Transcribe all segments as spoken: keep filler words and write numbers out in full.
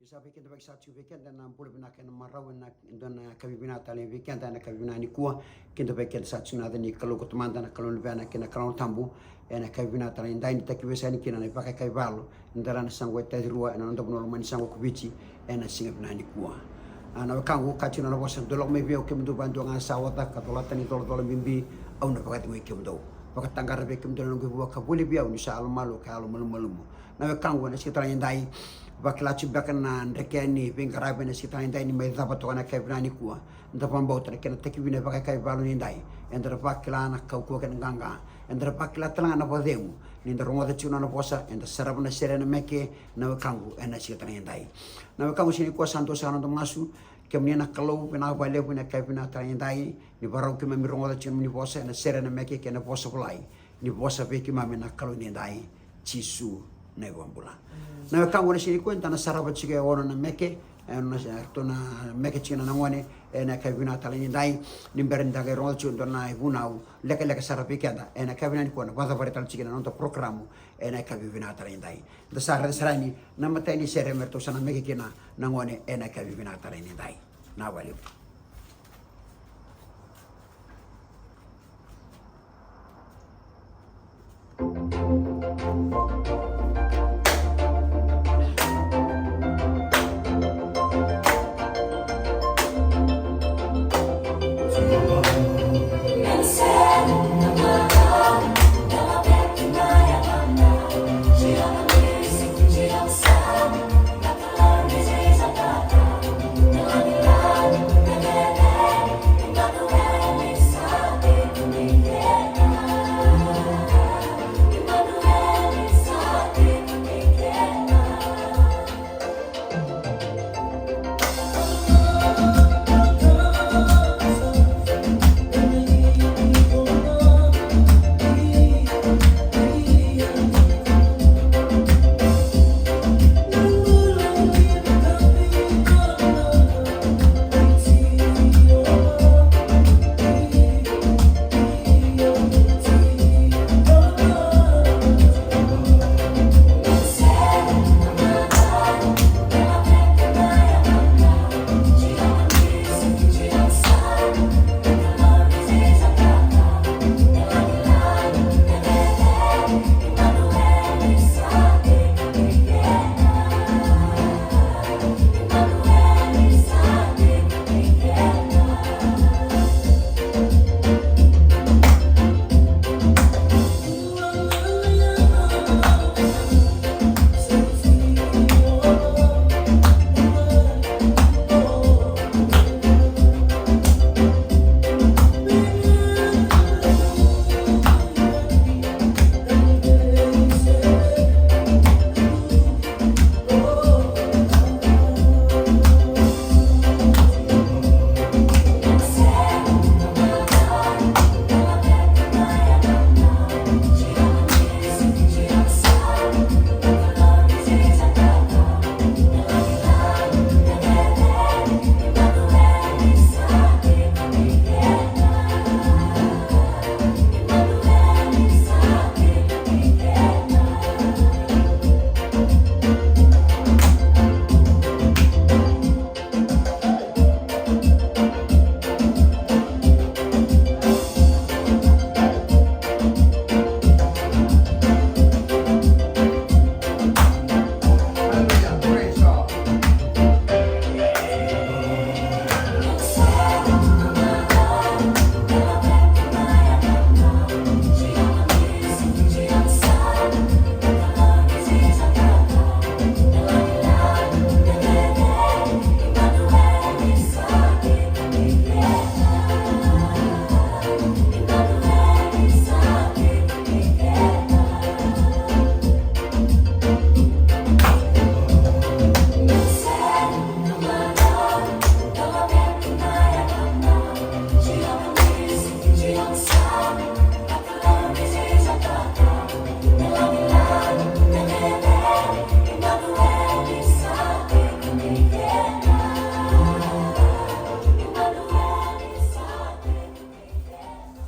Sa vei keda vaki sa tiko vei keda na bula vinaka ena marau ena dua na yakavi vinaka tale vei keda ena yakavi vinaka nikua. Keda vei keda sa tiko na yaca ni Kalou ko Tamada, na Kalou na Luvena kei na Kalou na Tabu. Ena yakavi vinaka tale nidai ni taki vei sani kina na ivakayakavi valo ni dara na saqo e taci rua ena noda vanua lomani saqo ko Viti ena siga vinaka nikua. A, na wekaqu ka tiko na nona vosa, dou lako mai vei au kemudou vakadua ga sa oca ka colata na icolacola bibi, au na vakacegui kemudou. Vakataqara vei kemudou na noqu ivua ka vuli vei au ni sa yalomalua ka yalomalumalumu. Na wekaqu ena siga tale nidai, vakila tiko beka na dreke ni veiqaravi ena siga tale nidai ni mai cava toka na yakavi vinaka nikua. Da vakabauta na kena taki vina e vakayakavi valo nidai. Eda na vakila na kaukauwa kei na qaqa. Eda na vakila tale ga na vakacegu. Ni da rogoca tiko na nona vosa, eda sarava na sere ena meke, na wekaqu ena siga tale nidai. Na wekaqu siga nikua sa dua saka na noda masu, kemuni na Kalou, vinaka vakalevu ena yakavi vinaka tale nidai, ni vakarau keimami rogoca tiko na nomuni vosa, ena sere ena meke kei na vosa volai. Ni vosa vei keimami na Kalou nidai, Jisu na iVakabula. Na wekaqu ena siga nikua eda na sarava tiko e ono na meke, e ono na, e, ratou na meke tiko na gone, ena yakavi vinaka tale nidai, ni bera ni da qai rogoca tiko e dua na ivunau lekaleka sara vei keda, ena yakavi vinaka nikua na vakacavari tale tiko na noda porokaramu, ena yakavi vinaka tale nidai. Da sa raica sara yani na imatai ni sere me ratou sa na meke kina na gone, ena yakavi vinaka tale nidai. Na vakalevu.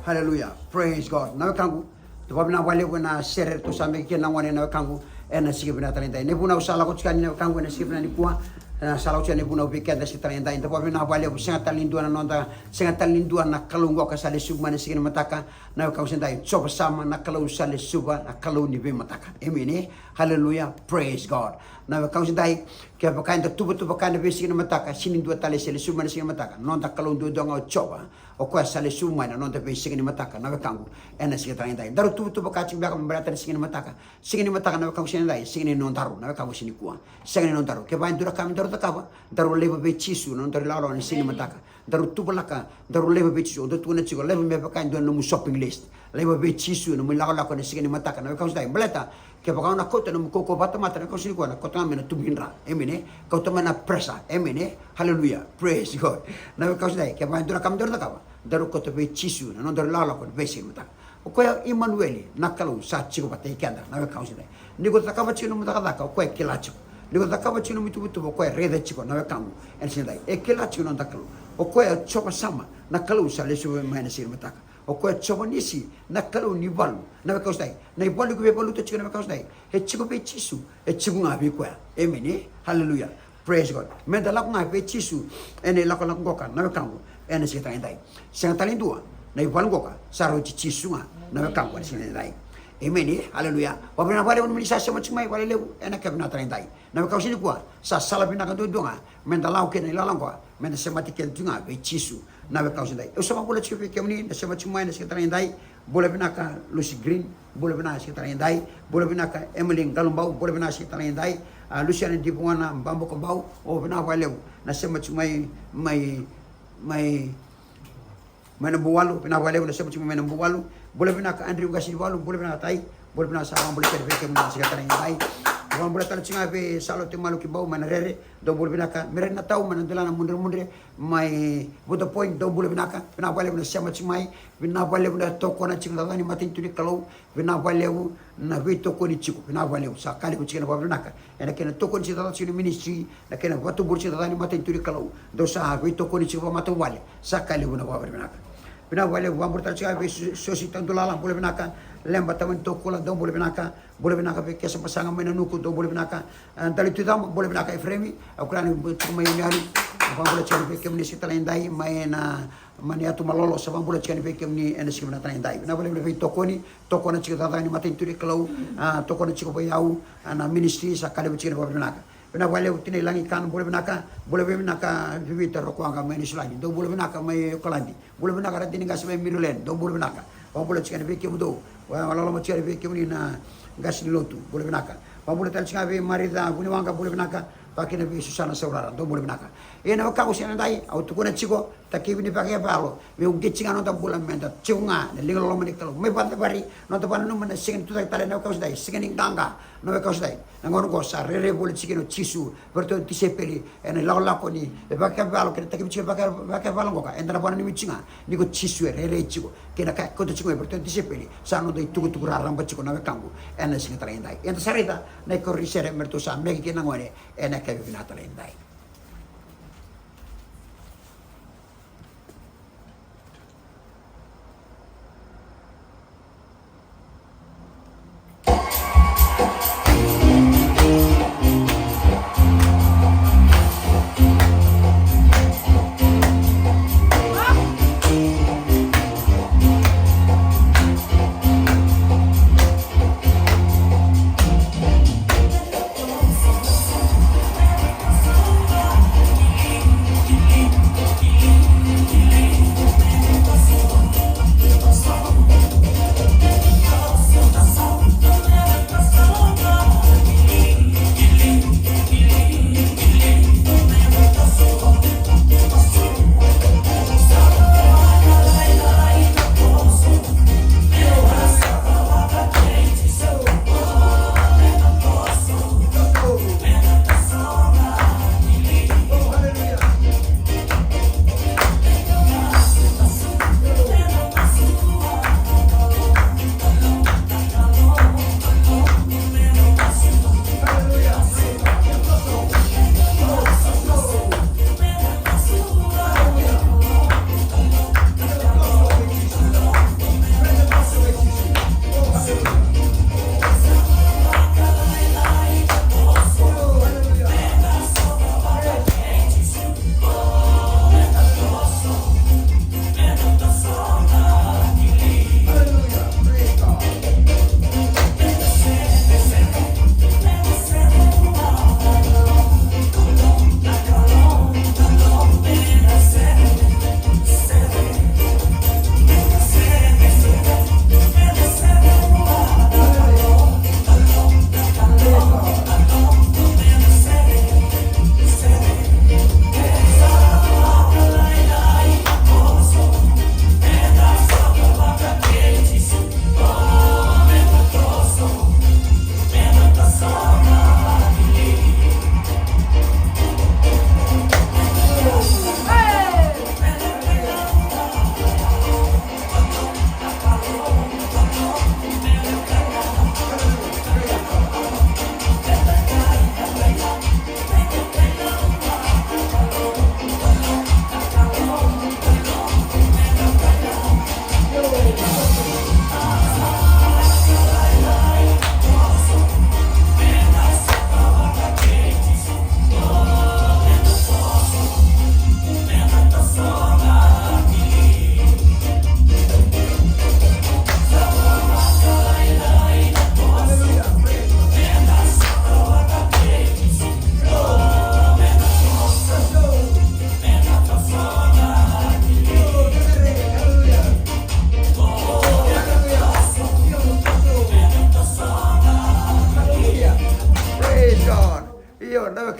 Hallelujah. Praise God. Na wekaqu, tou vakavinavinaka vakalevu ena sere ratou sa meke kina na gone na wekaqu ena siga vinaka tale nidai. Na ivunau sa lako tiko yani na wekaqu ena siga vinaka nikua. Na sa lau tiko na ivunau vei keda siga tale ni dai, da vakavinavinaka vakalevu. Sega tale ni dua na noda, sega tale ni dua na Kalou qoka sa lesuva mai na siga ni mataka. Na wekaqu siga ni dai, Jiova Sama, na Kalou sa lesuva, na Kalou ni veimataka. Emeni e? Haleluya. Praise God. Na wekaqu siga ni dai, kevaka eda tuvatuva ka ena veisiga ni mataka, sega ni dua tale se lesuva mai na siga ni mataka. Noda Kalou duadua ga o Jiova. O koya sa lesuva mai na noda veisiga ni mataka, na wekaqu, ena siga tale ni dai. Daru tuvatuva ka tiko beka me baleta na siga ni mataka. Siga ni mataka, na wekaqu siga ni dai, siga ni nodaru, na wekaqu siga nikua. Siga ni nodaru. Kevaka e dua na ka me daru cakava, daru laiva vei Jisu na nodaru ilakolako ena siga ni mataka. Daru tuvalaka, daru laiva vei Jisu. O dau tukuna tiko, laiva me vaka e dua na nomu shopping list. Laiva vei Jisu na nomu ilakolako ena siga ni mataka, na wekaqu siga ni dai. Baleta kevaka o na kauta na nomu kaukauwa vakatamata, na wekaqu siga nikua, na kauta ga mai na tubu ni dra. Emeni e? Kauta mai na pressure. Emeni e? Haleluya. Praise God. Na wekaqu siga ni dai, kevaka e dua na ka me daru cakava, daru kauta vei Jisu na nodaru ilakolako ena veisiga ni mataka. O koya o Imanueli, na Kalou sa tiko vata kei keda, na wekaqu siga ni dai. Ni ko cakava tiko na nomu cakacaka, o koya e kila tiko. Ni ko cakava tiko na nomu ituvatuva, o koya e raica tiko, na wekaqu, ena siga ni dai. E kila tiko na noda Kalou. O koya o Jiova Sama, na Kalou sa lesuva mai na siga ni mataka. O koya o Jiova Nisi, na Kalou ni valu, na wekaqu siga ni dai. Na ivalu ko veivaluta tiko, na wekaqu siga ni dai, e tiko vei Jisu, e tiko ga vei koya. Emeni e? Haleluya. Praise God. Meda lako ga vei Jisu ena ilakolako qoka, na wekaqu, ena siga tale ni dai. Sega tale ni dua na ivalu qoka sa rauti Jisu ga, na wekaqu, ena siga tale ni dai. Emeni e? Haleluya. Vakavinavinaka vakalevu ni sa sema tiko mai, vakalevu ena ka vinaka tale ni dai. Na wekaqu siga nikua, sa sala vinaka duadua ga meda lako kina na ilakolako qoka, meda semati keda tu ga vei Jisu, na wekaqu siga ni dai. Au sa vakabula tiko vei kemuni na sema tiko mai ena siga tale ni dai. Bula vinaka Lucy Green, bula vinaka siga tale ni dai. Bula vinaka Emily Qalubau, bula vinaka siga tale ni dai. A, Luciana Divugona Babukabau, o vinaka vakalevu na sema tiko mai, mai, mai, mai Nabuwalu, vinaka vakalevu na sema tiko mai Nabuwalu. Bula vinaka Andrew Qasinivalu, bula vinaka tai. Bula vinaka, sa vakabula tiko vei kemuni na siga tale ni dai. Vakabula tale tiko ga vei Salote Malukibau mai Narere, dou bula vinaka. Mere Natau mai Nadelana Mudremudre, mai Vuta Point, dou bula vinaka. Vinaka vakalevu na sema tiko mai. Vinaka vakalevu na tokona tiko na cakacaka ni matanitu ni Kalou. Vinaka vakalevu na veitokoni tiko. Vinaka vakalevu, sa ka levu tiko na vakavinavinaka ena kena tokoni tiko na cakacaka tiko ni ministry, na kena vakatuburi tiko na cakacaka ni matanitu ni Kalou. Dou sa veitokoni tiko vakamatavuvale, sa ka levu na vakavinavinaka. Vinaka vakalevu. Vakabula tale tiko vei Sosi Tadulala, bula vinaka. Leba Tamani Tokula, dou bula vinaka. Bula vinaka vei Kesa Basaga mai Nanuku, dou bula vinaka. A, Dalitui Cama, bula vinaka Efremi. Au kila ni tiko mai yani. Vakabula tiko vei kemuni siga tale ni dai mai na, mai na yatu Malolo, sa vakabula tiko vei kemuni ena siga vinaka tale ni dai. Vinaka vakalevu na veitokoni, tokona tiko na cakacaka ni matanitu ni Kalou. A, tokona tiko vei au, a, na ministry, sa ka levu tiko na vakavinavinaka. Vinaka vakalevu Tina Ilagi Kana, bula vinaka. Bula vinaka Vivita Rokoaqa mai Niusiladi, dou bula vinaka mai Okaladi. Bula vinaka Radini Qase mai Maryland, dou bula vinaka. Vakabula tiko yani vei kemudou. Vakaloloma tiko yani vei kemuni na qase ni lotu, bula vinaka. Vakabula tale tiko ga vei Marica Vuniwaqa, bula vinaka. Vakakina vei Susana Saurara, dou bula vinaka. Ia na wekaqu siga ni dai, au tukuna tiko, takivi ni vakayavalo, me uqeti ga na noda bula, meda tiko ga na liga loloma ni Kalou. Mai vakacavari, noda vakananuma na siga ni tucake tale, na wekaqu siga ni dai, siga ni qaqa, na wekaqu siga ni dai. Na gauna oqo sa rairai voli tiko kina o Jisu vei iratou na tisaipeli ena ilakolako ni vakayavalo kei na takivi tiko vaka, vakayavalo qoka. Eda na vakananumi tiko ga ni ko Jisu e rairai tiko kei na ka e kauta tiko mai vei iratou na tisaipeli, sa noda itukutuku raraba tiko, na wekaqu, ena siga tale ni dai. Eda sa raica na ikarua ni sere me ratou sa meke kina na gone ena yakavi vinaka tale ni dai.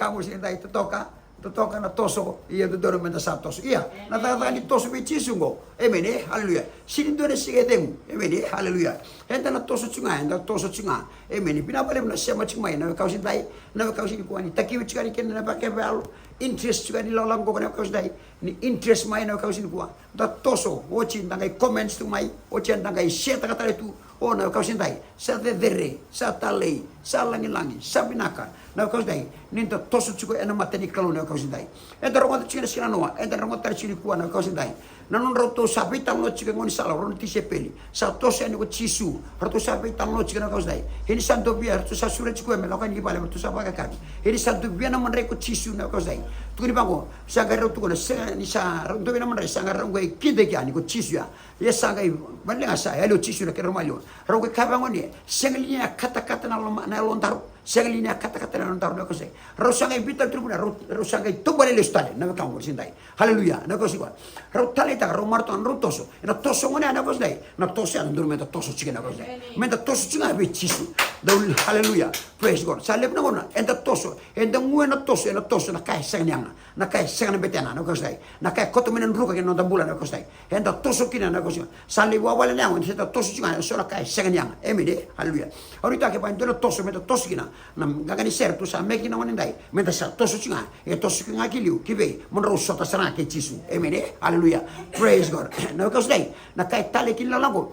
Au se dai totoka, totoka na toso, ia dodonu meda sa toso. Ia, na cakacaka ni toso vei Jisu qo. Emeni, e? Haleluya. Sega ni dua na siga e cegu. Emeni, e? Haleluya. Eda na toso tiko ga, eda toso tiko ga. Emeni. Vinaka vakalevu na sema tiko mai, na wekaqu se dai, na wekaqu se nikua ni takivi tiko ga ni kena na vakevalo. Interest tiko ga ni lala qo, na wekaqu se dai. Ni interest mai, na wekaqu se nikua. Da toso, oti da qai comments tu mai, oti da qai share taka tale tu, o na wekaqu se dai, sa cecere, sa talei, sa lagilagi, sa vinaka, na wekaqu se dai, ni da toso tiko ena mata ni Kalou na wekaqu se dai. Eda rogoca tiko ena siga nanoa, eda rogoca tale tiko nikua na wekaqu se dai. Na nodratou sa veitalanoa tiko e gaunisala, rau na tisaipeli, sa toso yani ko Jisu, ratou sa veitalanoa tiko na wekaqu se dai. Ia ni sa dovia, ratou sa sureti koya me lako yani ki vale, ratou sa vakayakavi. Ia ni sa dovia na madrai ko Jisu na wekaqu se dai. Tukuni vaqo, sa qai rau tukuna, sega ni sa rau dovia na madrai, sa qai rau qai kidaki yani ko Jisu ya. Ia sa qai, vale ga sa yali o Jisu na kena rau maliwa. Rau qai kaya vaqo ni, sega li ni a katakata na loma, na yalodaru. Sega li ni a katakata na yalodaru na wekaqu se dai. Rau sa qai veitalanoa, rau, rau sa qai taubale lesu tale, na wekaqu se dai. Haleluya, na wekaqu se dai. Rau taleitaka, rau marautaka, rau toso. Ena toso gona ya na wekaqu se dai. Na toso ya, na dodonu meda toso tiko na wekaqu se dai. Meda toso tiko ga vei Jisu. Dau, haleluya. Praise God. Sa levu na gauna, eda toso. Eda gu ena toso, ena toso, na ka e sega ni yaga. Na ka e sega na betena, na wekaqu se dai. Na ka e koto mai na druka kei na noda bula, na wekaqu se dai. Eda toso kina, na wekaqu se dai. Sa levu wawa na yaga, eda toso tiko ga, eso na ka e sega ni yaga. Emeni, e? Haleluya. Au nuitaka ke vaka e dua na toso, meda toso kina. Na qaqa ni sere tu sa meke kina gone dai. Meda sa toso tiko ga, e toso tiko ga ki liu, ki vei, mo drau sota sara ga kei Jisu. Emeni, e? Haleluya. Praise God. Na wekaqu se dai, na ka e talei kina lala qo.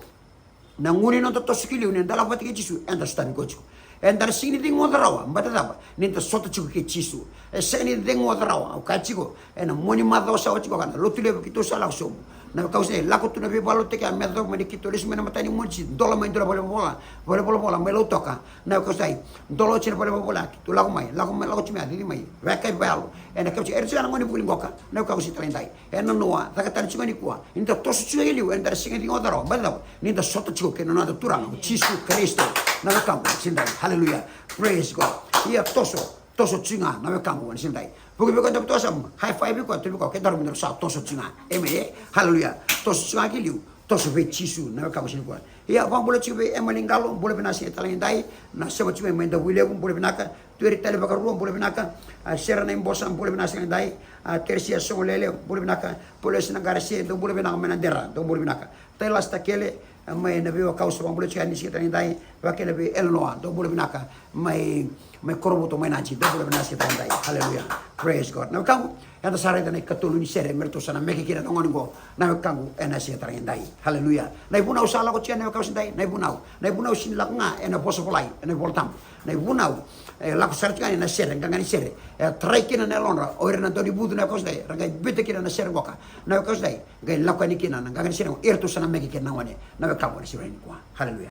Na gunu ni noda toso ki liu, ni da lako vata kei Jisu, eda sotavi koya tiko. Eda na sega ni ceguoca rawa, baleta cava? Ni da sota tiko kei Jisu. E sega ni ceguoca rawa, au kaya tiko, ena mua ni macawa sa oti qo ka na Lotulevu keitou sa lako sobu. Na wekaqu se dai, lako tu na veivakalotutaki ya me yacova mai ni keitou lesu mai na mataka ni mosi, dola mai dua na valenivolavola, valenivolavola mai Lautoka. Na wekaqu se dai, dola oti na valenivolavola ya, keitou lako mai, lako mai, lako tiko mai, cici mai, vaka i valo. Ena keitou, era tiko na gone vuli qoka, na wekaqu se dai. E nanoa, caka tale tiko ga nikua. Ni da toso tiko ga i liu, eda na sega ni ceguoca rawa. Baleta cava? Ni da sota tiko kei na noda Turaga o Jisu Karisito. Na wekaqu, se dai. Haleluya. Praise God. Ia toso, toso tiko ga, na wekaqu, se dai. Vuki vei koya e dabe tu e yasamu, high five vei koya, tukuna vei koya, ke daru me daru sa toso tiko ga. Emeni, e? Haleluya. Toso tiko ga ki liu, toso vei Jisu, na wekaqu, se dai. Ia, vakabula tiko vei Emily Qalo, bula vinaka, se tale ga e dai. Na sema tiko mai Davuilevu, bula vinaka. Tueri tale vakarua, bula vinaka. A, Sera na Ibosa, bula vinaka, se tale ga e dai. A, Teresia Sogolele, bula vinaka. Polesi na Qarasie, dou bula vinaka mai Nadera, dou bula vinaka. Tailas Takele, a, mai na veiwekaqu sa vakabula tiko yani, se tale ga e dai. Vakakina vei Elenoa, dou bula vinaka. Mai, mai Korovuto, mai Nadi, dou bula vinaka, se tale ga e dai. Haleluya. Praise God. Na wekaqu, eda sa raica na ikatolu ni sere me ratou sa na meke kina na gone qo, na wekaqu, ena se tale ga e dai. Haleluya. Na ivunau sa lako tiko yani, na wekaqu, se dai, na ivunau. Na ivunau sega ni lako ga ena vosa volai, ena iVolatabu. Na ivunau e lako sara tiko yani ena sere, qaqa ni sere. E tarai kina na yalodra o ira na daunivucu, na wekaqu, se dai, ra qai biuta kina na sere qoka, na wekaqu, se dai. Qai lako yani kina na qaqa ni sere qo, iratou sa na meke kina na gone, na wekaqu, ena siga nikua. Haleluya.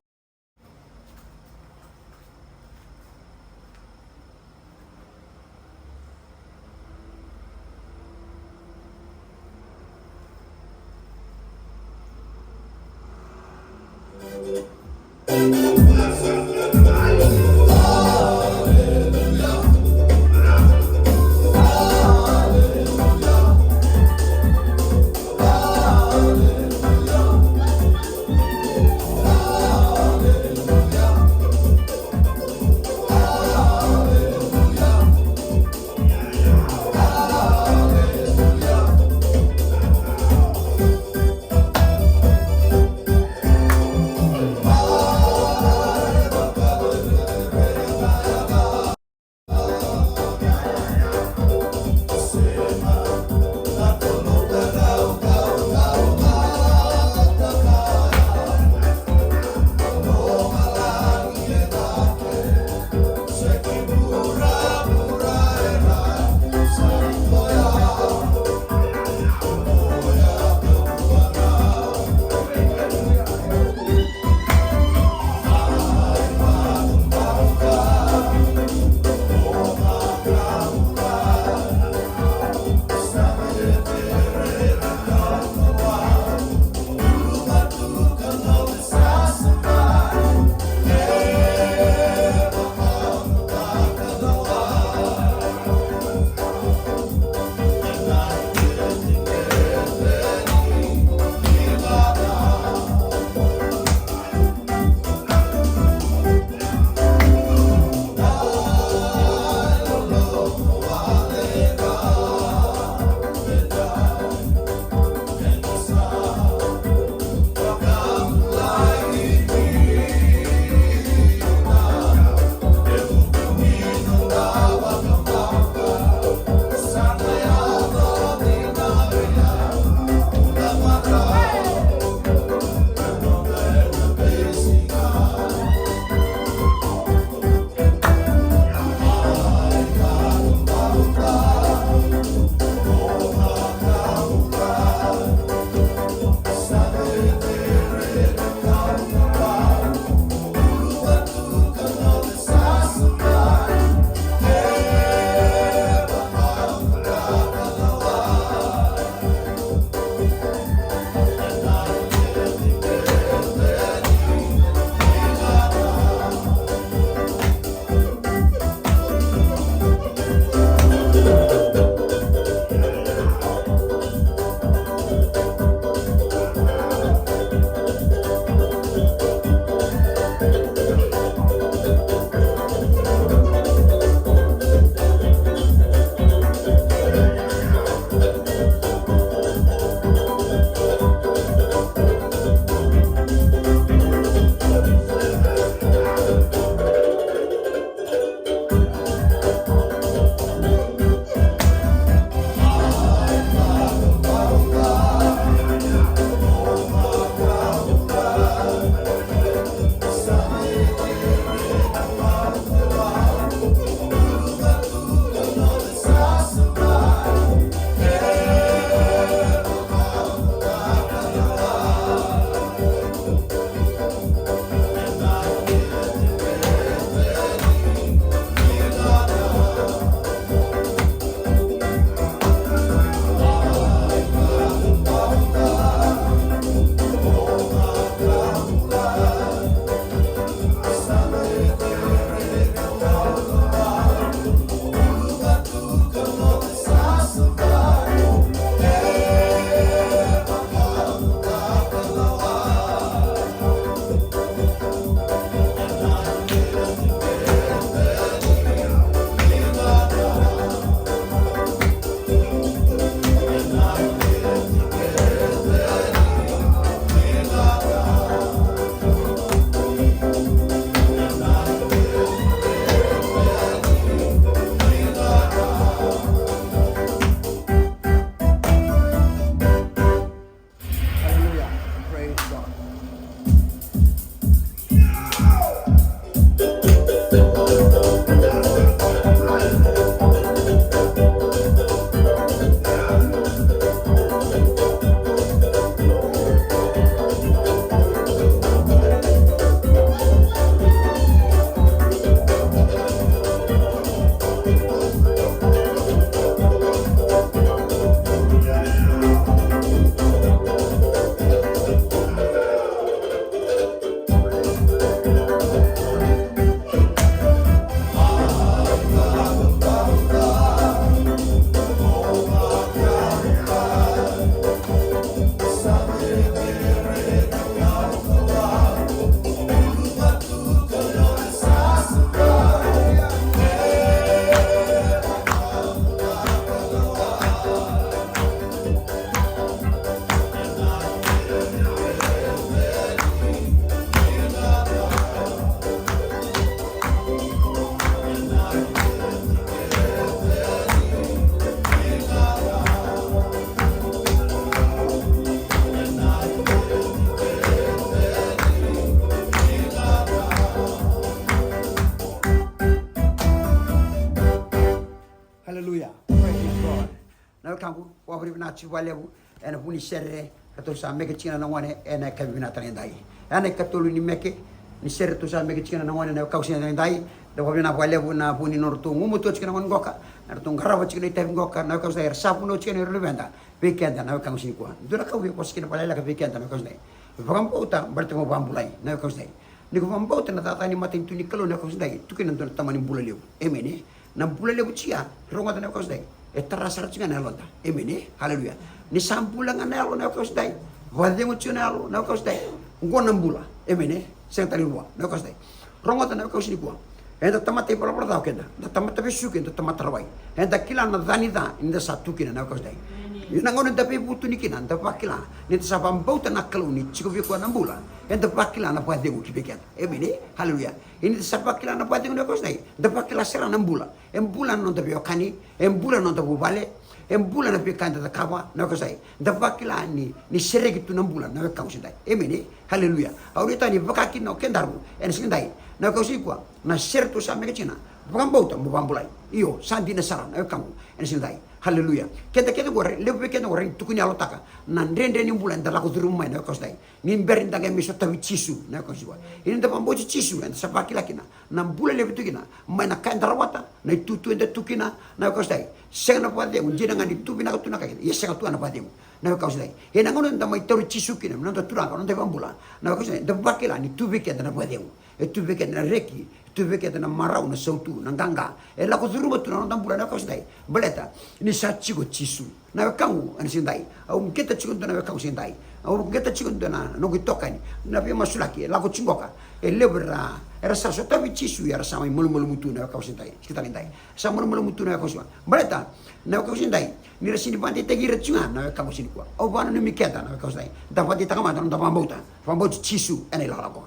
Vakavinavinaka tiko vakalevu ena vuku ni sere ratou sa meke tiko na gone ena yakavi vinaka tale edai. Ena ikatolu ni meke ni sere ratou sa meke tiko na gone ena yakavi vinaka tale edai. Da vakavinavinaka vakalevu na vuku ni nodratou gumatua tiko na gone qoka, na ratou qarava tiko na itavi qoka na yakavi edai, era sa vunau tiko na ira luveda vei keda na wekaqu siga nikua. Dua na ka au via vosa kina vakalekaleka vei keda na wekaqu siga edai. Vakabauta baleta mo vakabulai na wekaqu siga edai. Ni ko vakabauta na cakacaka ni matanitu ni Kalou na wekaqu siga edai, tu kina na dua na tamani bula levu. Emeni. Na bula levu tiko ya, rogoca na wekaqu siga edai, e tara sara tiko ga na yaloda. Emeni. Haleluya. Ni sa bula ga na yalo na wekaqu siga edai, vakacegu tiko na yalo na wekaqu siga edai, oqo na bula. Emeni. Sega tale ni rua na wekaqu siga edai. Rogoca na wekaqu siga nikua. Eda tamata ivalavala ca o keda, da tamata vesuki, da tamata rawai. Eda kila na ca ni ca ni da sa tu kina na wekaqu siga edai. Ia na gauna da veivutuni kina, da vakila ni da sa vakabauta na Kalou ni tiko vei koya na bula, eda vakila na vakacegu ki vei keda. Emeni. Haleluya. Ia ni da sa vakila na vakacegu na wekaqu siga edai, da vakila sara na bula. E bula na noda veiwekani, e bula na noda vuvale, e bula na veika eda cakava na wekaqu siga edai. Da vakila ni, ni sereki tu na bula na wekaqu siga edai. Emeni. Haleluya. Au nuitaka ni vaka kina o kedaru ena siga edai na wekaqu siga nikua, na sere ratou sa meke tiko na vakabauta mo vakabulai. Io, sa dina sara na wekaqu ena siga edai. Haleluya. Keda kece qori, levu vei keda qori ni tukuni yalotaka na dredre ni bula eda lako curuma mai na wekaqu siga edai. Ni bera ni da qai mai sotavi Jisu na wekaqu siga nikua. Ia ni da vakabauti Jisu, eda sa vakila kina na bula levu tu kina, mai na ka eda rawata, na itutu eda tu kina na wekaqu siga edai. Sega na vakacegu, dina ga ni tu vinaka tu na ka kece, ia sega tu ga na vakacegu na wekaqu siga edai. Ia na gauna eda mai tauri Jisu kina me noda Turaga, noda iVakabula na wekaqu siga edai, da vakila ni tu vei keda na vakacegu. E tu vei keda na reki, e tu vei keda na marau, na sautu, na qaqa. E lako curuma tu na noda bula na wekaqu siga edai. Baleta ni sa tiko Jisu. Na wekaqu ena siga edai, au qeta tiko dua na wekaqu siga edai. Au qeta tiko dua na noqu itokani, na veimasulaki e lako tiko qoka. E levu era, era sa sotavi Jisu, ia era sa mai malumalumu tu na wekaqu siga edai, siga tale edai. Sa malumalumu tu na wekaqu siga. Baleta na wekaqu siga edai, ni ra sega ni vakadeitaki ira tiko ga na wekaqu siga nikua. Au vakananumi keda na wekaqu siga edai, da vakadeitaka mada na noda vakabauta, vakabauti Jisu ena ilakolako.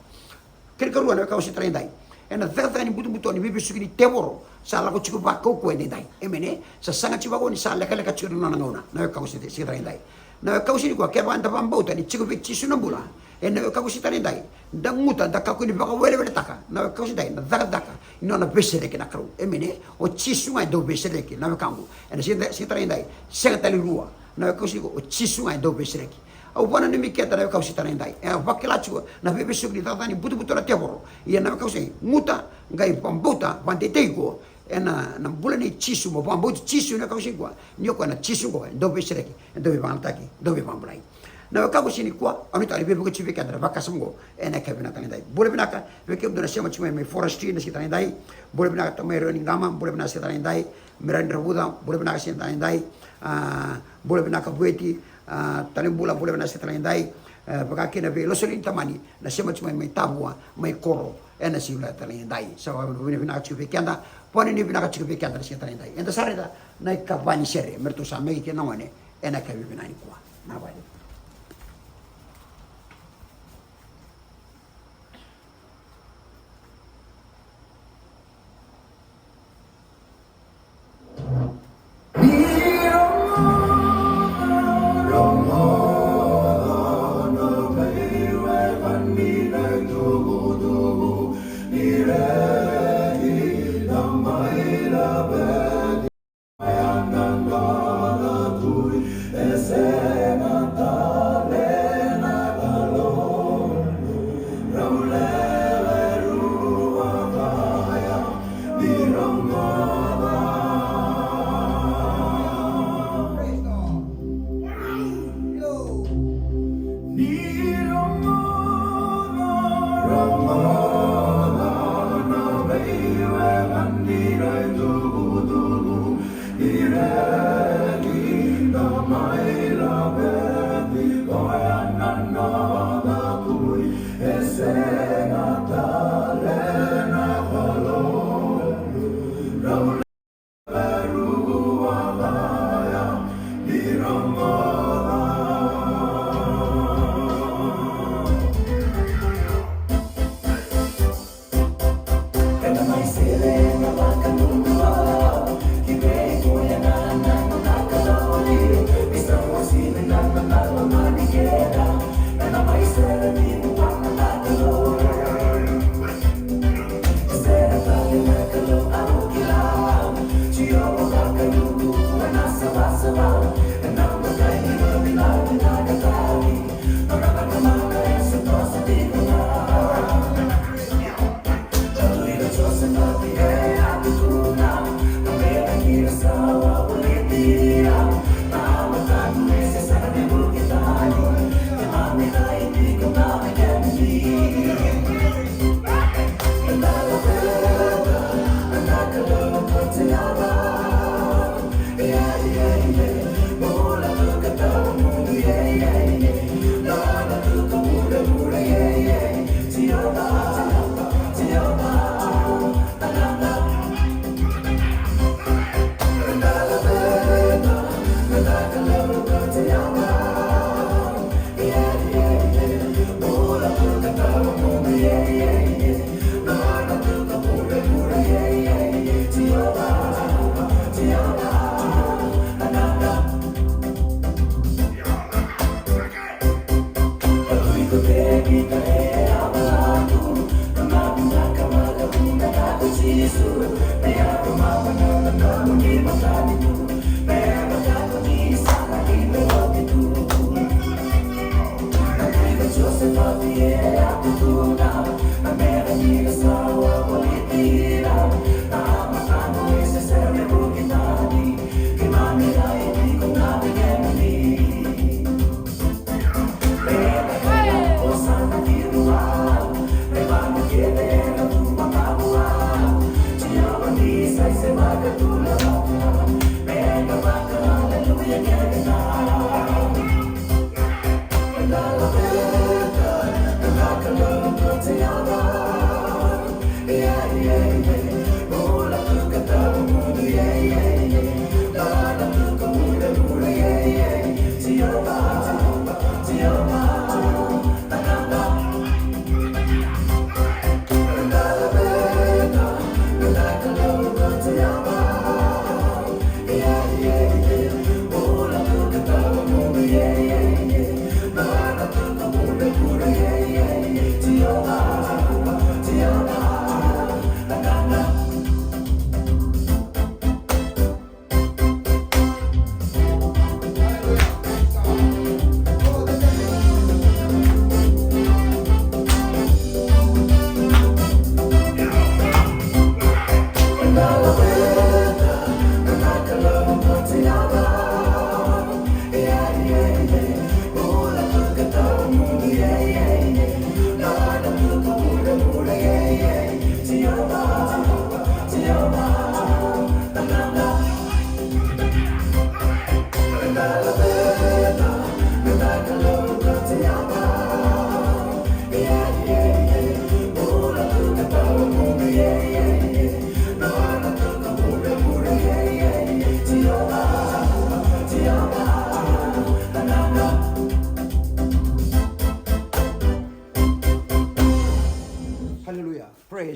Kena ikarua na wekaqu siga tale edai, ena cakacaka ni butobuto ni veivesuki ni tevoro sa lako tiko vakaukauwa edaidai. Emeni. Sa saga tiko vakaukauwa ni sa lekaleka tiko na nona gauna na wekaqu siga, siga tale edai. Na wekaqu siga nikua, kevaka eda vakabauta ni tiko vei Jisu na bula, ena wekaqu siga tale edai, da guta, da kakua ni vakaweleweletaka na wekaqu siga edai na cakacaka ni nona veisereki na Kalou. Emeni. O Jisu ga e dau veisereki na wekaqu ena siga, siga tale edai. Sega tale ni rua na wekaqu siga nikua, o Jisu ga e dau veisereki. Au vakananumi keda na wekaqu siga tale edai, e vakila tiko na veivesuki ni cakacaka ni butobuto na tevoro. Ia na wekaqu siga, guta, qai vakabauta, vakadeitaki iko ena, na bula nei Jisu, mo vakabauti Jisu na wekaqu siga nikua. Ni o koya na Jisu qo e dau veisereki, e dau veivagataki, e dau veivakabulai. Na wekaqu siga nikua, au nuitaka ni veivuke tiko vei keda na vakasama qo ena yakavi vinaka tale edai. Bula vinaka vei kemudou na sema tiko mai, mai Forestry na siga tale edai. Bula vinaka Tamai Reo ni Qama, bula vinaka siga tale edai. Mai Radini Ravuca, bula vinaka siga tale edai. A, bula vinaka Vueti, a, Talebula, bula vinaka siga tale edai. E, vaka kina vei Losolini Tamani na sema tiko mai, mai Tavua, mai Koro ena siga tale edai. Sa vakavinavinaka tiko vei keda, vakanuinui vinaka tiko vei keda na siga tale edai. Eda sa raica na ikava ni sere me ratou sa meke kina na gone ena yakavi vinaka nikua. Na vale.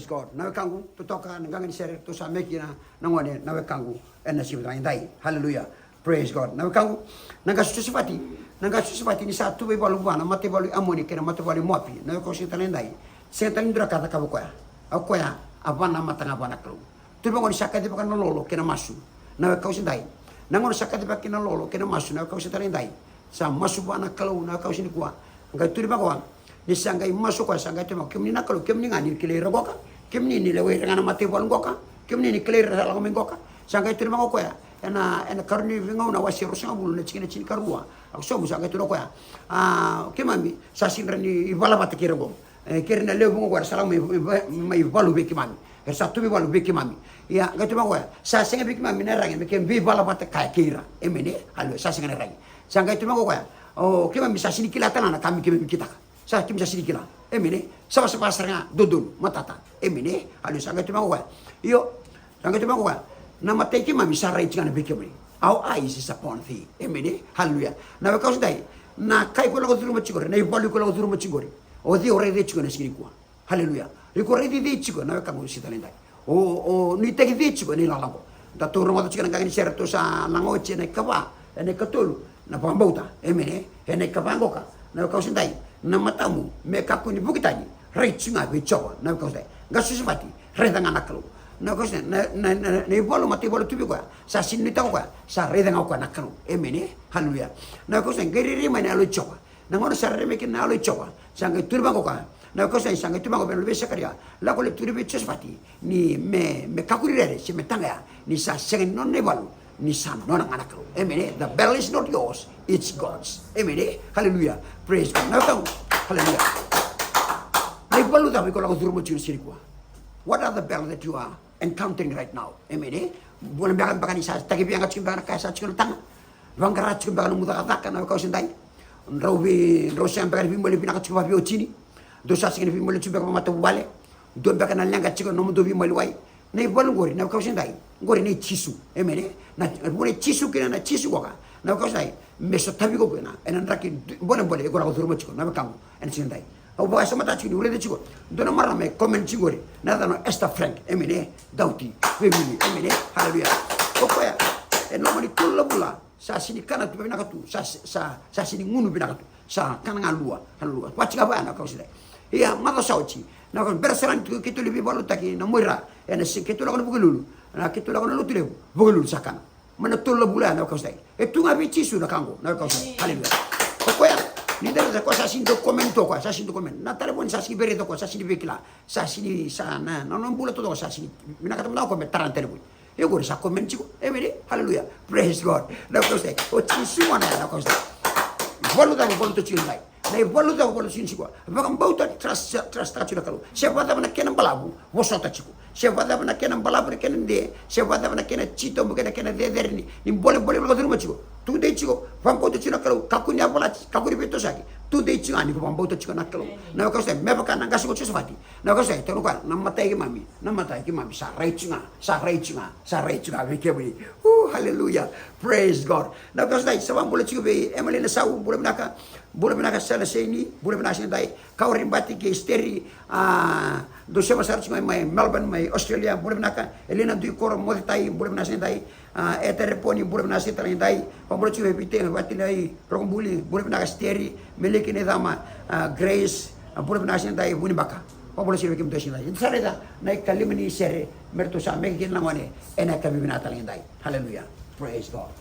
God. Na wekaqu, totoka na qaqa ni sere, tou sa meke kina na gone, na wekaqu, ena siga vinaka edai. Haleluya. Praise God. Na wekaqu, na qasu Josefati, na qasu Josefati ni sa tu veivalu vua na mataivalu i Amoni kei na mataivalu i Moapi, na wekaqu, sega tale edai. Sega tale ni dua na ka cakava o koya. O koya a vanamata ga vua na Kalou. Tukuna vaqo ni sa kacivaka na lolo kei na masu, na wekaqu, sega edai. Na gauna sa kacivaka kina na lolo kei na masu, na wekaqu, sega tale edai, sa masu vua na Kalou, na wekaqu, nikua. Qai tukuna vaqo ni sa qai masu o koya, sa qai tukuna vaqo, kemuni na Kalou, kemuni ga ni kilai ira qoka, kemuni ni lewai ira ga na mataivalu qoka, kemuni ni kilai ira sa lako mai qoka. Sa qai tukuna vaqo o koya ena, ena Karua ni Veigauna wase ruasagavulu na tikina tinikarua. Au sobu, sa qai tukuna o koya, a, keimami sa sega ni rawa ni vala vata kei ira qo. E, kei ira na lewe vuqa qo era sa lako mai, mai, mai valu vei keimami. Era sa tu veivalu vei keimami. Ia, qai tukuna vaqo o koya, sa sega vei keimami na iyaragi me keimami veivala vata kaya kei ira. Emeni. Haleluya. Sa sega na iyaragi. Sa qai tukuna vaqo o koya, o keimami sa sega ni kila tale ga na ka me keimami kitaka. Sa keimami sa sega ni kila. Emeni. Savasava sara ga, dodonu, matata. Emeni. Haleluya. Sa qai tukuna vaqo o koya, io, sa qai tukuna vaqo o koya, na matai keimami sa rai tiko ga vei kemuni. Our eyes is upon thee. Emeni. Haleluya. Na wekaqu, sega edai, na ka iko lako curuma tiko qori, na ivalu iko lako curuma tiko qori, o cei o raica tiko ena siga nikua? Haleluya. Iko raici cei tiko, na wekaqu, sega tale edai? O, o nuitaki cei tiko ena ilala qo? Da tou rogoca tiko na qaqa ni sere, tou sa laga oti ena ikava, ena ikatolu, na vakabauta. Emeni. Ena ikava qoka, na wekaqu, sega edai, na matamu me kakua ni vuki tani, rai tiko ga vei Jiova, na wekaqu, sega edai. Qasu Josefati, raica ga na Kalou. Na wekaqu, sega edai, na, na, na, na ivalu, mataivalu tu vei koya, sa sega ni nuitaka o koya, sa raica ga o koya na Kalou. Emeni. Haleluya. Na wekaqu, sega edai, qai rairai mai na Yalo i Jiova. Na gauna sa rairai mai kina na Yalo i Jiova, sa qai tukuna vaqo o koya, na wekaqu, sega edai, sa qai tukuna vaqo vei na luvei Sakaria, lako lai tukuna vei Josefati ni me, me kakua ni rere se me taqaya, ni sa sega ni nona na ivalu, ni sa nona ga na Kalou. Emeni. The battle is not yours, it's God's. Emeni. Haleluya. Praise God. Na wekaqu, haleluya. Na ivalu cava iko lako curuma tiko ena siga nikua? What are the battle that you are encountering right now? Emeni. Bula beka, beka ni sa takivi yaga tiko beka na ka sa tiko ena taga. Vaqara tiko beka na nomu cakacaka, na wekaqu, sega edai. Drau vei, drau sega beka ni veimaliwai vinaka tiko vakaveitacini. Dou sa sega ni veimaliwai tiko beka vakamatavuvale. Dua beka na leqa tiko ena nomudou veimaliwai. Na ivalu qori, na wekaqu, sega edai, qori nei Jisu. Emeni. Na, na vuna i Jisu kina, na Jisu qoka, na wekaqu, sega edai, me sotavi iko kina ena draki bolebole iko lako curuma tiko, na wekaqu, ena siga edai. Au vakasamataka tiko niu raica tiko dua na marama e comment tiko qori, na yacana o Esther Frank. Emeni. Dauti Vevili. Emeni. Haleluya. O koya, ena loma ni tolu na vula, sa sega ni kana tu vinaka tu, sa, sa, sa sega ni gunu vinaka tu, sa kana ga lua, kana lua. Vaka tiko ga vaya, na wekaqu, sega edai. Ia, macawa sa oti, na wekaqu, bera sara ni keitou lai veivakalotutaki na Muaira, ena siga keitou lako na Vukelulu, na keitou lako na Lotulevu, Vukelulu sa kana. Mai na tolu na vula ya, na wekaqu, sega edai. E tu ga vei Jisu na ka qo, na wekaqu, sega edai. Haleluya. O koya, ni da raica, o koya sa sega ni dau comment, o koya sa sega ni dau comment. Na talevoni sa sega ni vei raica, o koya sa sega ni vei kila. Sa sega ni, sa na, na nona bula taucoko sa sega ni vinakata mada o koya me tara na talevoni. Ia qori sa comment tiko. Emeni. Haleluya. Praise God. Na wekaqu, sega edai, o Jisu gona ya, na wekaqu, sega edai. Ivalu cava o valuta tiko edai? Na ivalu cava o valuta tiko nikua? Vakabauta, trust, trust taka tiko na Kalou. Se vakacava na kena balavu, vosota tiko. Se vakacava na kena balavu, na kena de, se vakacava na kena titobu kei na kena cecere ni, ni bolebole o lako curuma tiko, tudei tiko. Vakabauta tiko na Kalou. Kakua ni yavalati, kakua ni veitosoyaki. Tudei tiko ga ni ko vakabauta tiko na Kalou. Na wekaqu, sega edai, me vaka na qase qo o Josefati. Na wekaqu, sega edai, tukuna o koya, na matai keimami, na matai keimami sa rai tiko ga, sa rai tiko ga, sa rai tiko ga vei kemuni. Ooh, haleluya. Praise God. Na wekaqu, sega edai, sa vakabula tiko vei Emily Nasau, bula vinaka. Bula vinaka Sela Seini, bula vinaka, sega edai. Kawa Ribati kei Steri, a, dou sema sara tiko mai, mai Melbourne, mai Australia, bula vinaka. Elina Duikoro, Mocetai, bula vinaka, sega edai. A, Eta Reponi, bula vinaka, sega tale edai. Vakabula tiko vei Viti, Vatilai Rokobuli, bula vinaka. Steri, Meliki Naicama, a, Grace, a, bula vinaka, sega edai. Vunibaka. Vakabula tiko vei kemudou, sega edai. Eda sa raica na ikalima ni sere me ratou sa meke kina na gone ena yakavi vinaka tale edai. Haleluya. Praise God.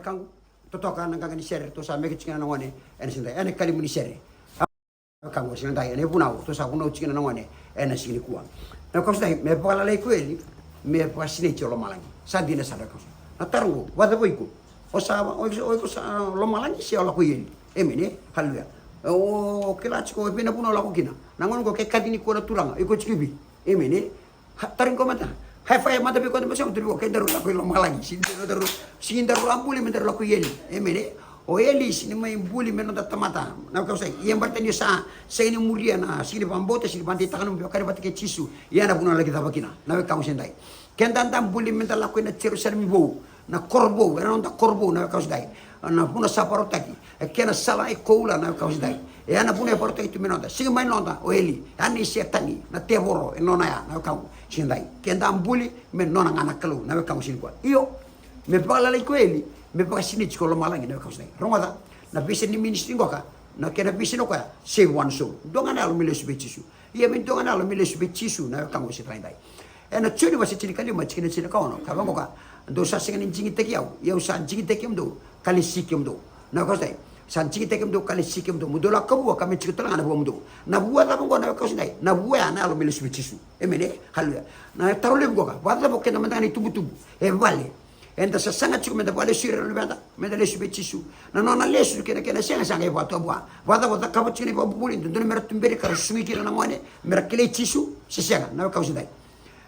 Wekaqu, totoka na qaqa ni sere ratou sa meke tiko kina na gone ena siga edai, ena ikalimu ni sere. Wekaqu, siga edai, ena ivunau ratou sa vunau tiko kina na gone ena siga nikua. Na wekaqu, siga edai, me vakalalai ko eli, me vakasinaiti o lomalagi. Sa dina sara, wekaqu. Na taro oqo, vakacava o iko? O sa, o iko, o iko sa lomalagi se o lako i eli? Emeni, e? Haleluya. O kila tiko e vei na vanua o lako kina. Na gauna oqo ke kaci nikua na Turaga, o iko tiko i vei? Emeni, e? Ha, tarogi koya mada. High five mada vei koya, mada, sa, mada vei koya, ke daru lako i lomalagi. Sega ni daru, sega ni daru a buli me daru lako i eli. Emeni, e? O eli sega ni mai buli me noda tamata. Na wekaqu, siga edai, ia baleta ni sa sega ni muria na, sega ni vakabauta, sega ni vakadeitaka na nomu ivakaraitaki vata kei Jisu. Ia na vanua o laki cava kina, na wekaqu, siga edai. Keda da buli meda lako ina Jerusalemi vou, na koro vou, ena noda koro vou, na wekaqu, siga edai. Na vanua sa vakarautaki, e kena sala e koula, na wekaqu, siga edai. E a na vanua e vakarautaki tu me noda. Sega mai noda o eli, e a nei Setani, na tevoro, e nona ya, na wekaqu, siga edai. Keda buli me nona ga na Kalou, na wekaqu, siga nikua. Io, me vakalalai ko eli, me vakasinaiti ko lomalagi, na wekaqu, siga edai. Rogoca, na vision ni ministry qoka, na kena vision o koya, save one soul. Dua ga na yalo me lesu vei Jisu. Ia me dua ga na yalo me lesu vei Jisu, na wekaqu, siga edai. Ena Joni wase tinikalima, tikina tinikaono, ka vaqo ka: Dou sa sega ni digitaki au, ia au sa digitaki kemudou ka lesi kemudou. Na wekaqu, siga edai. Sa digitaki kemudou ka lesi kemudou, mo dou lako ka vua ka me tiko tale ga na vuamudou. Na vua cava oqo, na wekaqu, siga edai? Na vua ya na yalo me lesu vei Jisu. Emeni, e? Haleluya. Na taro levu qoka, vakacava o keda mada ga na itubutubu e vale? Eda sasaga tiko meda vakalesui ira na luveda, meda lesu vei Jisu. Na nona lesu kei na kena sega sa qai vakatubu. Vakacava o cakava tiko na ivakavuvuli, dodonu mera tuberi ka ra susugi kina na gone mera kilai Jisu, se sega, na wekaqu, siga edai?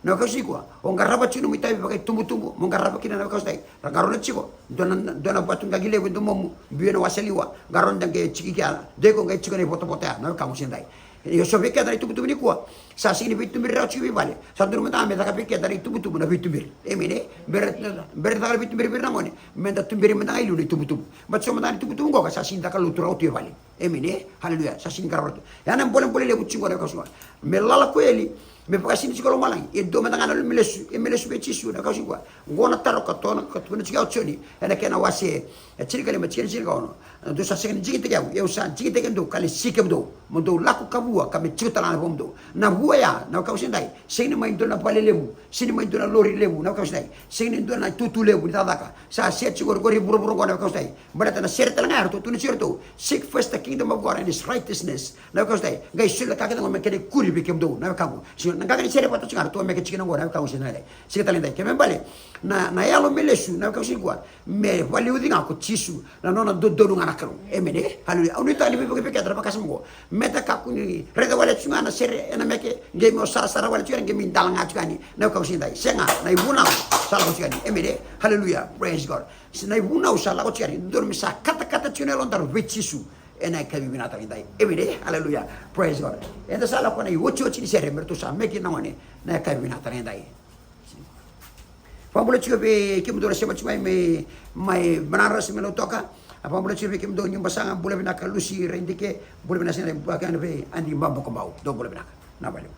Na wekaqu, siga nikua, o qarava tiko nomu itavi vakaitubutubu, mo qarava kina, na wekaqu, siga edai. Ra qarauna tiko, dua na, dua na vatu qaqi levu e domomu, biu ena wasa liwa, qarauna, da qai tiko i kea, de iko qai tiko ena ivotavota ya, na wekaqu, siga edai. Ia so vei keda na itubutubu nikua, sa sega ni veituberi rawa tiko i veivale. Sa dodonu mada ga me caka vei keda na itubutubu na veituberi. Emeni, e? Bera, bera ni caka na veituberi vei ira na gone, meda tuberi mada ga e liu na itubutubu. Baleta so mada ga na itubutubu qoka sa sega ni caka lotu rawa tu e vale. Emeni, e? Haleluya. Sa sega ni qarauna tu. Ya na bolebole levu tiko qo, na wekaqu, siga nikua. Me lala ko eli, me vakasinaiti ko lomalagi, e dua mada ga na yalo me lesu, e me lesu vei Jisu, na wekaqu, siga nikua. Qo na taro ka tukuna, ka tukuna tiko o Joni ena kena wase e tinikalima, tikina tinikaono. Dou sa sega ni digitaki au, ia au sa digitaki kemudou ka lesi kemudou, mo dou lako ka vua ka me tiko tale ga na vuamudou. Na vua ya, na wekaqu, siga edai, sega ni mai dua na vale levu, sega ni mai dua na lori levu, na wekaqu, siga edai. Sega ni dua na itutu levu ni cakacaka. Sa sega tiko qori, qori vuravura oqo, na wekaqu, siga edai. Baleta na sere tale ga ya ratou tukuna tiko o iratou: Seek first the kingdom of God and his righteousness. Na wekaqu, siga edai, qai solia na ka kece oqo me kena ikuri vei kemudou, na wekaqu. Siga, na qaqa ni sere vata tiko ga ratou a meke tiko kina oqo, na wekaqu, siga edai. Siga tale edai, kena ibalebale, na, na yalo me lesu, na wekaqu, siga nikua, me vakaliuci ga ko Jisu, na nona dodonu ga na Kalou. Emeni, e? Haleluya. Au nuitaka ni veivuke vei keda na vakasama oqo. Meda kakua ni raica wale tiko ga na sere ena meke, qai mo sarasara wale tiko yani, qai mo dala ga tiko yani, na wekaqu, siga edai. Sega, na ivunau sa lako tiko yani. Emeni, e? Haleluya. Praise God. Na ivunau sa lako tiko yani, dodonu me sa katakata tiko na yalodaru vei Jisu ena yakavi vinaka tale edai. Emeni, e? Haleluya. Praise God. Eda sa lako ena iotioti ni sere me ratou sa meke na gone ena yakavi vinaka tale edai. Vakabula tiko vei kemudou na sema tiko mai, mai, mai Manaus, se mai Lautoka. A, vakabula tiko vei kemudou ni Basaga, bula vinaka Lusi Raidike, bula vinaka sara vei Adi Babakabau. Dou bula vinaka. Na vale.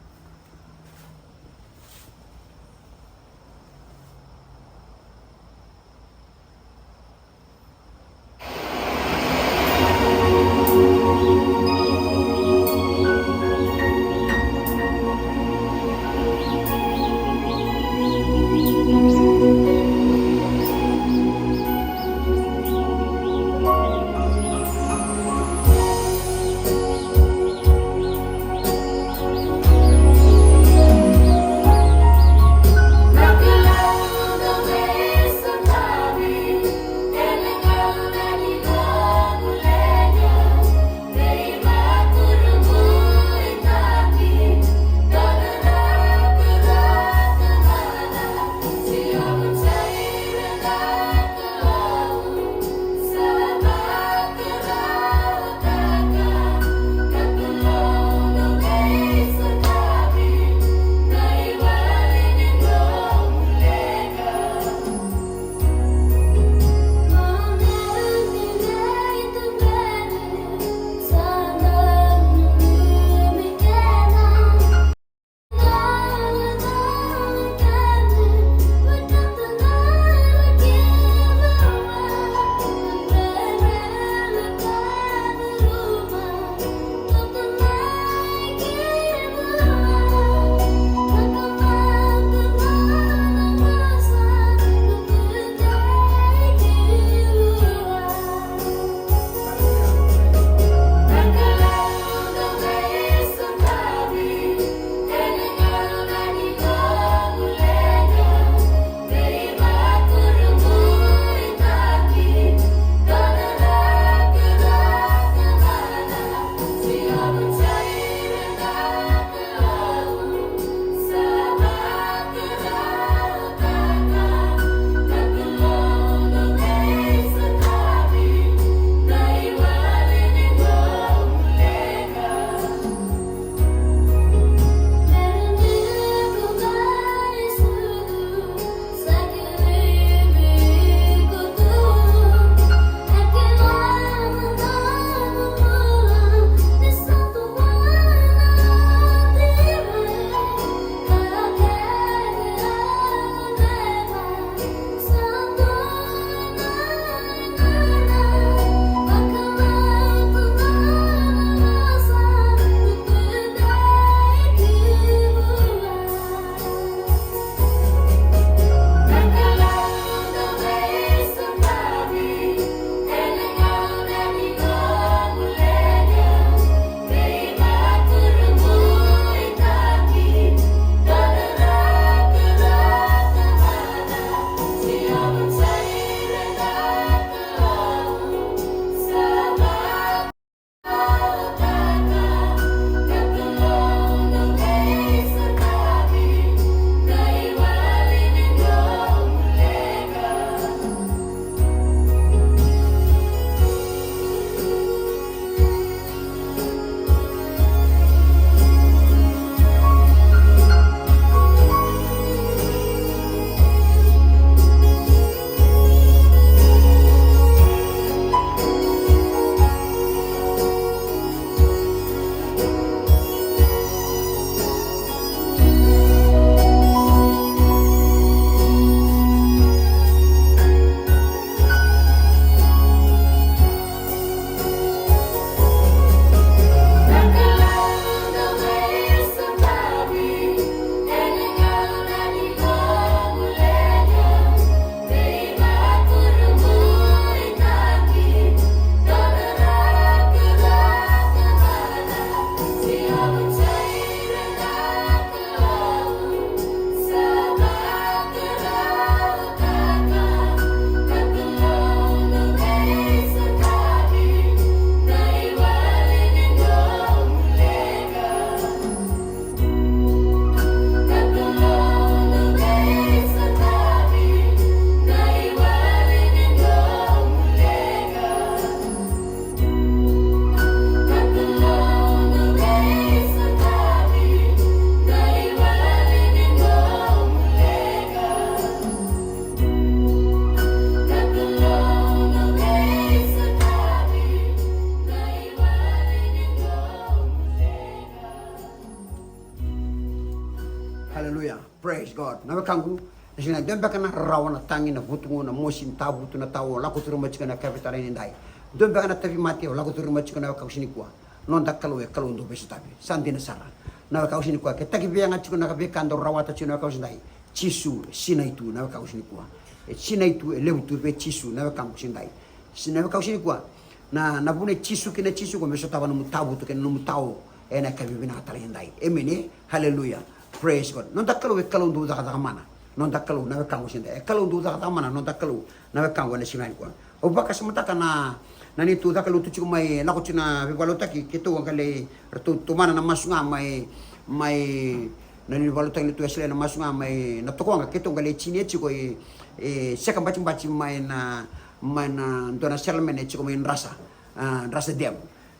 Hallelujah. Praise God. Na wekaqu, na siga dua beka na rarawa, na tagi, na vutugu, na mosi, na tavutu, na tao, lako curuma tiko na kavetara ni dai. Dua beka na tauvimate, lako curuma tiko na wekaqu siga nikua. Noda Kalou e Kalou dau veisotavi. Sa dina sara. Na wekaqu siga nikua, ke taki vei ga tiko na veika dau rawata tiko na wekaqu siga dai. Jisu, sinai tu na wekaqu siga nikua. E sinai tu, e levu tu vei Jisu na wekaqu siga dai. Si na wekaqu siga nikua. Na, na vuna i Jisu kei na Jisu ko me sotava nomu tavutu kei na nomu tao. Ena ka vivinaka tale ni dai. Emeni. Hallelujah. Praise God. Noda Kalou e Kalou dau cakacaka mana. Noda Kalou na wekaqu siga dai. E Kalou dau cakacaka mana, noda Kalou na wekaqu ena siga nikua. Au vakasamataka na, na neitou caka lotu tiko mai, lako tiko na veivakalotutaki, keitou a qai lai, ratou tomana na masu ga mai, mai, na ni vakalotutaki lotu Wesele na masu ga mai na tokoga, keitou qai lai tinia tiko e, e, seka batibati mai na, mai na dua na settlement e tiko mai Drasa, a, Drasa Dam.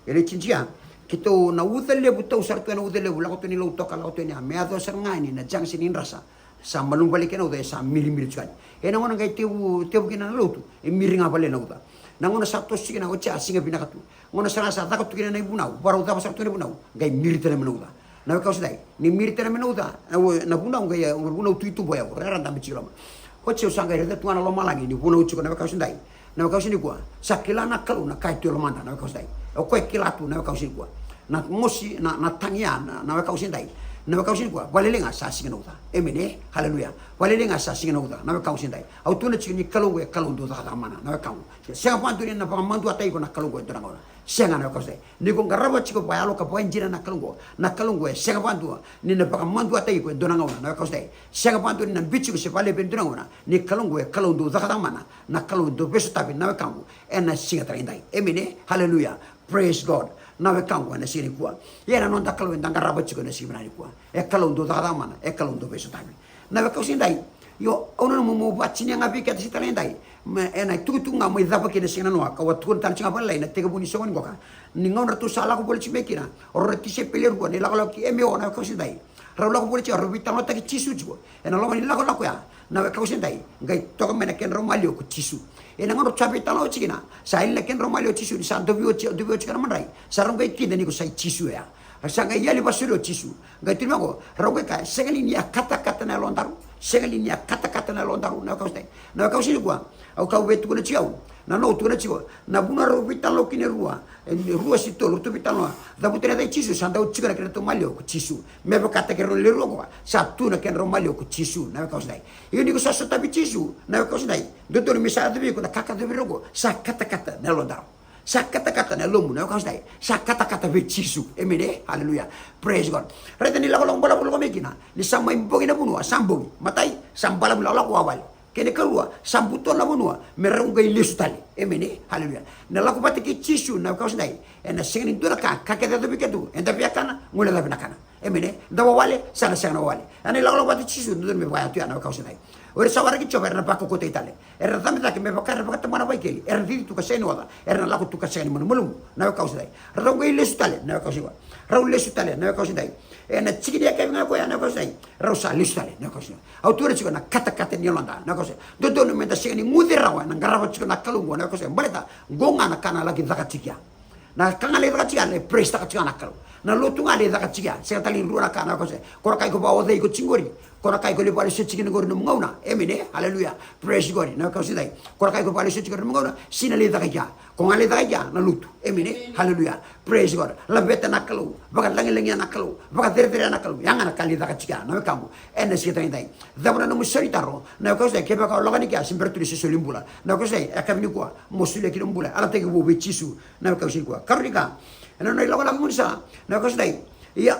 E lai tinia, keitou na uca levu, tau sara tu ena uca levu, lako tu ni Lautoka, lako tu ni a, me yaco sara ga ni na junction ni Drasa. Sa malumu vale kina uca, e sa mirimiri tiko yani. Ena gauna qai tevu, tevu kina na lotu, e miri ga vale na uca. Na gauna sa toso kina, oti a siga vinaka tu. Gauna sara ga sa caka tu kina na ivunau, varau cava sara tu na ivunau, qai miri tale mai na uca. Na wekaqu siga dai, ni miri tale mai na uca, na vunau qai, vunau tu i tuba o yau, rara dabe tiko loma. Oti au sa qai raica tu ga na lomalagi ni vunau tiko na wekaqu siga dai. Na wekaqu siga nikua, sa kila na Kalou na ka e tu e lomada, na wekaqu siga dai. O koya e kila tu na wekaqu siga nikua. Na mosi, na, na tagi ya, na, na wekaqu siga dai. Na wekaqu siga nikua, vakalele ga sa siga na uca. Emeni, e? Haleluya. Vakalele ga sa siga na uca, na wekaqu siga dai. Au tukuna tiko ni Kalou qo e Kalou dau cakacaka mana, na wekaqu. Sega vakadua ni na vakamaduataki iko na Kalou qo e dua na gauna. Sega, na wekaqu siga dai. Ni ko qarava tiko vakayalo ka vakaidina na Kalou qo, na Kalou qo e sega vakadua ni na vakamaduataki iko e dua na gauna, na wekaqu siga dai. Sega vakadua ni na biuti iko se vakalevu e dua na gauna. Ni Kalou qo e Kalou dau cakacaka mana. Na Kalou dau veisotavi, na wekaqu, ena siga tale ni dai. Emeni, e? Haleluya. Praise God. Na wekaqu, ena siga nikua. Ia na noda Kalou eda qarava tiko ena siga vinaka nikua. E Kalou dau cakacaka mana, e Kalou dau veisotavi. Na wekaqu siga dai. Io, au nanuma meu vakatinia ga vei keda siga tale ni dai. Me, ena itukutuku ga mai cava kina siga nanoa, kau a tukuna tale tiko ga vakalailai na tekivu ni soqoni qoka. Ni gauna ratou sa lako voli tiko mai kina o rau na tisaipeli e rua, ni lakolako ki Emeo, na wekaqu siga dai. Rau lako voli tiko, rau veitalanoataki Jisu tiko. Ena loma ni lakolako ya, na wekaqu siga dai, qai toka mai na kedrau maliwa ko Jisu. Ena gauna rau sa veitalanoa tiko kina, sa yali na kedrau maliwa o Jisu, ni sa dovi oti, dovi oti kina madrai. Sa rau qai kida ni ko sa i Jisu ya. Sa qai yali vasori o Jisu. Qai tukuna mai qo, rau qai kaya, sega li ni a katakata na yalodaru? Sega li ni a katakata na yalodaru, na wekaqu siga dai? Na wekaqu siga nikua, au kau veitukuna tiko au. Na noqu tukuna tiko, na vuna rau veitalanoa kina e rua, e rua se tolu, ratou veitalanoa. Cavuta na yaca i Jisu, sa dau tiko na kedratou maliwa ko Jisu. Me vakataki rau na lewe rua qoka, sa tu na kedrau maliwa ko Jisu, na wekaqu siga dai. Ia ni ko sa sotavi Jisu, na wekaqu siga dai, dodonu me sa yaco vei iko na ka ka yaco vei rau qo, sa katakata na yalodaru. Sa katakata na yalomu, na wekaqu siga dai. Sa katakata vei Jisu. Emeni, e? Haleluya. Praise God. Raica ni lakolako balavu lako mai kina. Ni sa mai bogi na vanua, sa bogi. Matai, sa balavu lakolako wavale. Kena ikarua, sa buto na vanua me rau qai lesu tale. Emeni, e? Haleluya. Na lako vata kei Jisu, na wekaqu siga dai, ena sega ni dua na ka, ka kece yaco vei keda tu. Eda via kana, gole cavi na kana. Emeni, e? Da wawale, sa na sega na wawale. Ena ilakolako vata Jisu, dodonu me vaya tu ya, na wekaqu siga dai. O ira sa waraki Jiova era na vakaukauwataki tale. Era na cabe cake me vaka era vakatabana na vaikeli. Era na cici tu ka sega ni oca. Era na lako tu ka sega ni malumalumu, na wekaqu siga dai. Rau qai lesu tale, na wekaqu siga dai. Rau lesu tale, na wekaqu siga dai. Ena tiki ni yakavi ga koya, na wekaqu siga dai, rau sa lesu tale, na wekaqu siga dai. Au tukuna tiko na katakata ni yaloda, na wekaqu siga dai. Dodonu meda sega ni guce rawa ena qarava tiko na Kalou qo, na wekaqu siga dai. Baleta qo ga na ka na laki caka tiko ya. Na ka ga lai caka tiko ya, lai praise taka tiko ga na Kalou. Na lotu ga lai caka tiko ya, sega tale ni rua na ka, na wekaqu siga dai. Ko na ka iko vakaoca iko tiko qori. Ko na ka iko lai valesu tiko qori nomu gauna. Emeni, e? Haleluya. Praise God, na wekaqu siga dai. Ko na ka iko valesu tiko qori nomu gauna, sega ni lai caka tiko ya. Ko ga lai caka tiko ya na lotu. Emeni, e? Haleluya. Praise God. Laveta na Kalou. Vakalagilagia na Kalou. Vakacerecerea na Kalou. Ya ga na ka lai caka tiko ya, na wekaqu. Ena siga tale ni dai. Cava na nomu isau ni taro, na wekaqu siga dai, kevaka o lako yani kea se bera tu ni se soli bula, na wekaqu siga dai, e yakavi nikua mo solia kina bula, yalataki vou vei Jisu, na wekaqu siga nikua. Karua ni ka, ena nona ilakolako gaunisala, na wekaqu siga dai. Ia,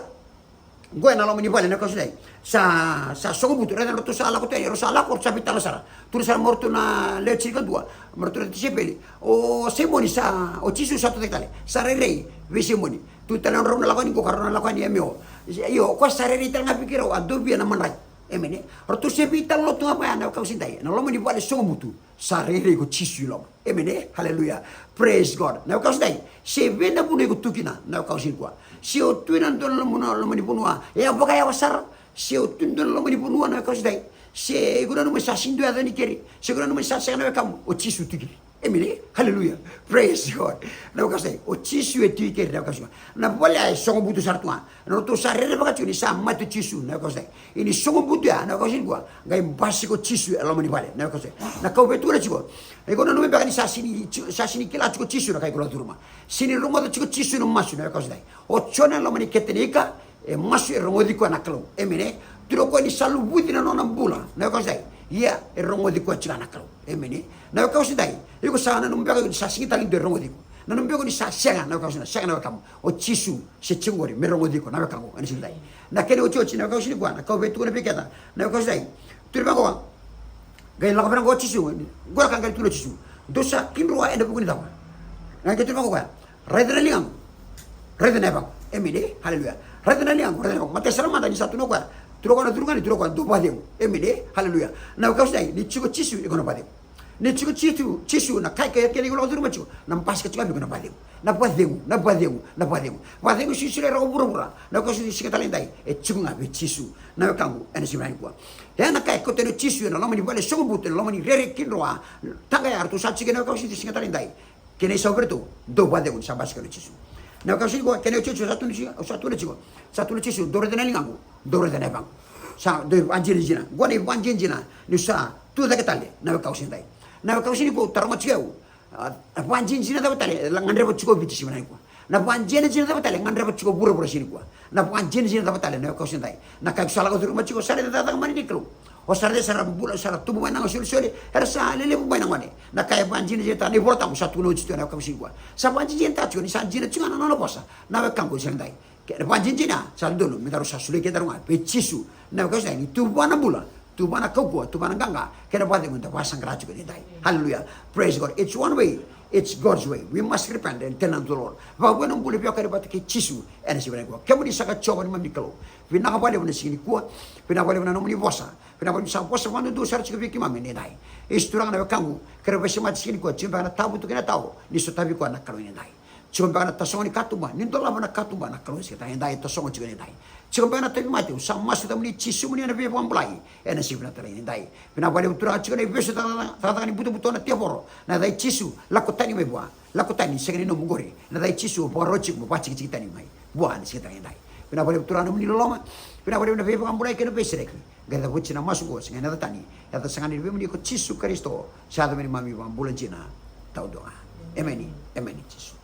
qo ena loma ni vale, na wekaqu siga dai. Sa, sa sogo butu, raica ratou sa lako tu yani, ratou sa lako, ratou sa veitalanoa sara. Tukuna sara mai o ratou na lewe tinikadua, mai o ratou na tisaipeli. O Simoni sa, o Jisu sa tucake tale. Sa rairai vei Simoni. Tu tale na nodrau na lako yani qo ka rau na lako yani Emeo. Io, o koya sa rairai tale ga vei keirau, a dovia na madrai. Emeni. Ratou se veitalanoa tu ga vaya, na wekaqu siga dai. Na loma ni vale sogo butu. Sa rairai ko Jisu i loma. Emeni. Haleluya. Praise God. Na wekaqu siga dai. Se vei na vanua iko tu kina, na wekaqu siga nikua. Se o tu ena dua na loma, loma ni vanua e a vakayawa sara. Se o tu ena dua na loma ni vanua, na wekaqu siga dai. Se iko nanuma ni sa sega ni dua e yaco yani keri. Se iko nanuma ni sa sega na wekamu. O Jisu tu kina. Emeni. Haleluya. Praise God. Na wekaqu sa dai, o Jisu e tu i keri, na wekaqu sa dai. Na vale ya e sogobutu sara tu ga. Na nodratou sa rerevaka tiko ni sa mate o Jisu, na wekaqu sa dai. Ia ni sogobutu ya, na wekaqu sa dai, nikua qai basika o Jisu e loma ni vale, na wekaqu sa dai. Na ka au via tukuna tiko, iko nanuma beka ni sa sega ni, sa sega ni kila tiko o Jisu na ka iko lako curuma. Sega ni rogoca tiko o Jisu na masu, na wekaqu sa dai. O Jona e loma ni kete ni ika, e masu, e rogoci koya na Kalou. Emeni. Tukuna o koya ni sa luvuci na nona bula, na wekaqu sa dai. Ia e rogoci koya tiko ga na Kalou. Emeni. Na wekaqu sa dai, iko sa nanuma beka ni sa sega tale ni dua e rogoci iko. Nanuma beka ni sa sega, na wekaqu sa dai, sega, na wekaqu. O Jisu se tiko qori me rogoci iko, na wekaqu, ena siga ni dai. Na kena iotioti, na wekaqu sa dai, nikua, na ka au via tukuna vei keda, na wekaqu sa dai. Tukuna vaqo, qai lako vaqo o Jisu, qo na ka qai tukuna o Jisu. Dou sa kidroa ena vuku ni cava? Na qai tukuna vaqo o koya, raica na ligaqu, raica na yavaqu. Emeni. Haleluya. Raica na ligaqu, raica na yavaqu. Matai sara mada ni sa tukuna o koya, tukuna o koya na curu ga ni, tukuna o koya, dou vakacegu. Emeni. Haleluya. Na wekaqu sa dai, ni tiko o Jisu, iko na vakacegu. Ni tiko o Jisu, Jisu, na ka e kele iko lako curuma tiko, na basika tiko ga vei iko na vakacegu. Na vakacegu, na vakacegu, na vakacegu. Vakacegu sisila e rau vuravura. Na wekaqu sa dai, siga tale ni dai, e tiko ga vei Jisu, na wekaqu, ena siga vinaka nikua. E na ka e kauta yani o Jisu ena loma ni vale sogobutu, ena loma ni rere kidroa, taqaya, ratou sa tiko, na wekaqu sa dai, siga tale ni dai. Kena isau vei iratou, dou vakacegu ni sa basika yani o Jisu. Na wekaqu sa dai, nikua, kena iotioti, au sa tukuna tiko, au sa tukuna tiko, sa tukuna o Jisu, dou raica na ligaqu, dou raica na yavaqu. Sa dou vakadinadina, qo na ivakadinadina niu sa tu cake tale, na wekaqu sa dai. Na wekaqu sa dai, nikua au taroga tiko, au, a, na vakadinadina cava tale e gadreva tiko o Viti siga vinaka nikua? Na vakadinadina cava tale e gadreva tiko o vuravura siga nikua? Na vakadinadina cava tale, na wekaqu sa dai? Na ka iko sa lako curuma tiko, sa raica cakacaka mai ni Kalou. O sa raica sara bula, sa ra tubu mai na gone solisoli, era sa lelevu mai na gone. Na ka e vakadinadinataka na iVola Tabu, sa tukuna oti tu, na wekaqu sa dai, nikua. Sa vakadinadinataka tiko ni sa dina tiko ga na nona vosa, na wekaqu, ena siga ni dai. Kena vakadinadina sa dodonu me daru sa solia kedaru ga vei Jisu, na wekaqu sa dai, ni tu vua na bula, tu vua na kaukauwa, tu vua na qaqa kei na vakacegu eda vakasaqara tiko ni dai. Haleluya. Praise God. It's one way. It's God's way. We must repent and turn unto the Lord. Vakavouya na bula, veiwekani vata kei Jisu, ena siga vinaka nikua. Kemuni saka Jiova neimami Kalou, vinaka vakalevu na siga nikua. Vinaka vakalevu na nomuni vosa. Vinaka vakalevu ni sa vosa vakadodonu sara tiko vei keimami ni dai. Isa, Turaga, na wekaqu, keirau veisemati siga nikua, tiko beka na tavutu kei na tao, ni sotavi koya na Kalou ni dai. Tiko beka na tasogo ni katuba, ni dolava na katuba na Kalou, siga tale ni dai, tasogo tiko ni dai. Tiko beka na tauvimate, au sa masu, Tamai Jisu, mo ni na veivakabulai ena siga vinaka tale ni dai. Vinaka vakalevu, Turaga, tiko na ivesu cakacaka ni butobuto na tevoro, na yaca i Jisu, lako tani mai vua. Lako tani, sega ni nomu qori. Na yaca i Jisu, au vakarau tiko mo vakatikitiki tani mai vua ena siga tale ni dai. Vinaka vakalevu, Turaga, nomuni loloma. Vinaka vakalevu na veivakabulai kei na veisereki. Qai cavuti na masu oqo, sa qai na yaca tani, yaca sara ga ni Luvemuni ko Jisu Karisito, sa yaco me neimami iVakabula dina taudua ga. Emeni. Emeni, Jisu.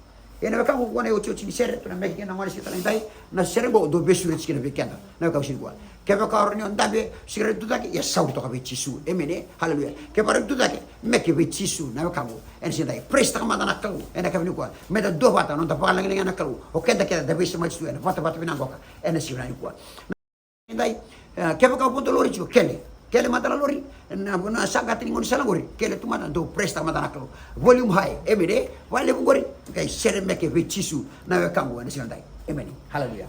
Ia na wekaqu, qo na iotioti ni sere, tou na meke kina na gone siga tale ni dai. Na sere oqo dou veisureti kina vei keda, na wekaqu, siga nikua. Kevaka o rawa ni o dabe, sega ni rawa ni tu cake, ia sauri toka vei Jisu. Emeni. Haleluya. Kevaka rawa ni tu cake, meke vei Jisu, na wekaqu, ena siga ni dai. Praise taka mada na Kalou ena yakavi nikua. Meda duavata, noda vakalagilagi na Kalou. O keda kece da veisemati tu ena vatavata vinaka qoka ena siga vinaka nikua. Dai, e, kevaka o vodo lori tiko, kele. Kele mada na lori, na, na saqata ni gaunisala qori, kele tu mada, dou praise taka mada na Kalou. Volume high, emeni, e, vakalevu qori, qai sere meke vei Jisu, na wekaqu, ena siga ni dai. Emeni, haleluya.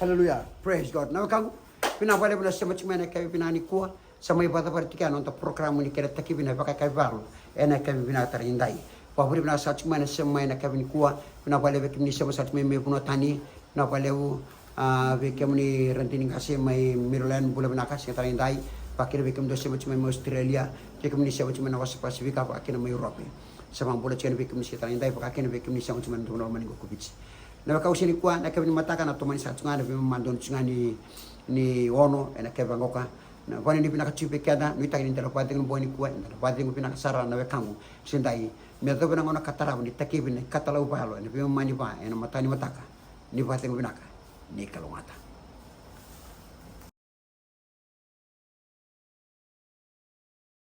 Hallelujah. Praise God. Na wekaqu, vinaka vakalevu na sema tiko mai na yakavi vinaka nikua. Sa mai vakacavara tiko na noda program ni kena takivi na vakayakavi valo ena yakavi vinaka tara ni dai. Vakavinavinaka sara tiko mai na sema mai na yakavi nikua. Vinaka vakalevu vei kemuni sema sara tiko mai mai vanua tani. Vinaka vakalevu, a, vei kemuni radini qase mai Maryland, bula vinaka, siga tara ni dai. Vakakina vei kemudou sema tiko mai mai Australia. Vei kemuni sema tiko mai na wasa Pasifika, vakakina mai Europe. Sa vakabula tiko yani vei kemuni siga tara ni dai, vakakina vei kemuni sema tiko mai na dua na vanua mai na qo ko Viti. Na wekaqu, siga nikua na yakavi ni mataka na tomani sara tiko ga na veimama donu tiko ga ni, ni ono ena yakavi vaqoka. Na vakanuinui vinaka tiko vei keda, nuitaki ni da na vakacegu ena bogi nikua, eda na vakacegu vinaka sara na wekaqu. Siga dai, me yacova na gauna ka tarava ni takivi na ikatalau valo ena veimama ni va ena mataka ni mataka. Ni vakacegu vinaka, ni kalougata.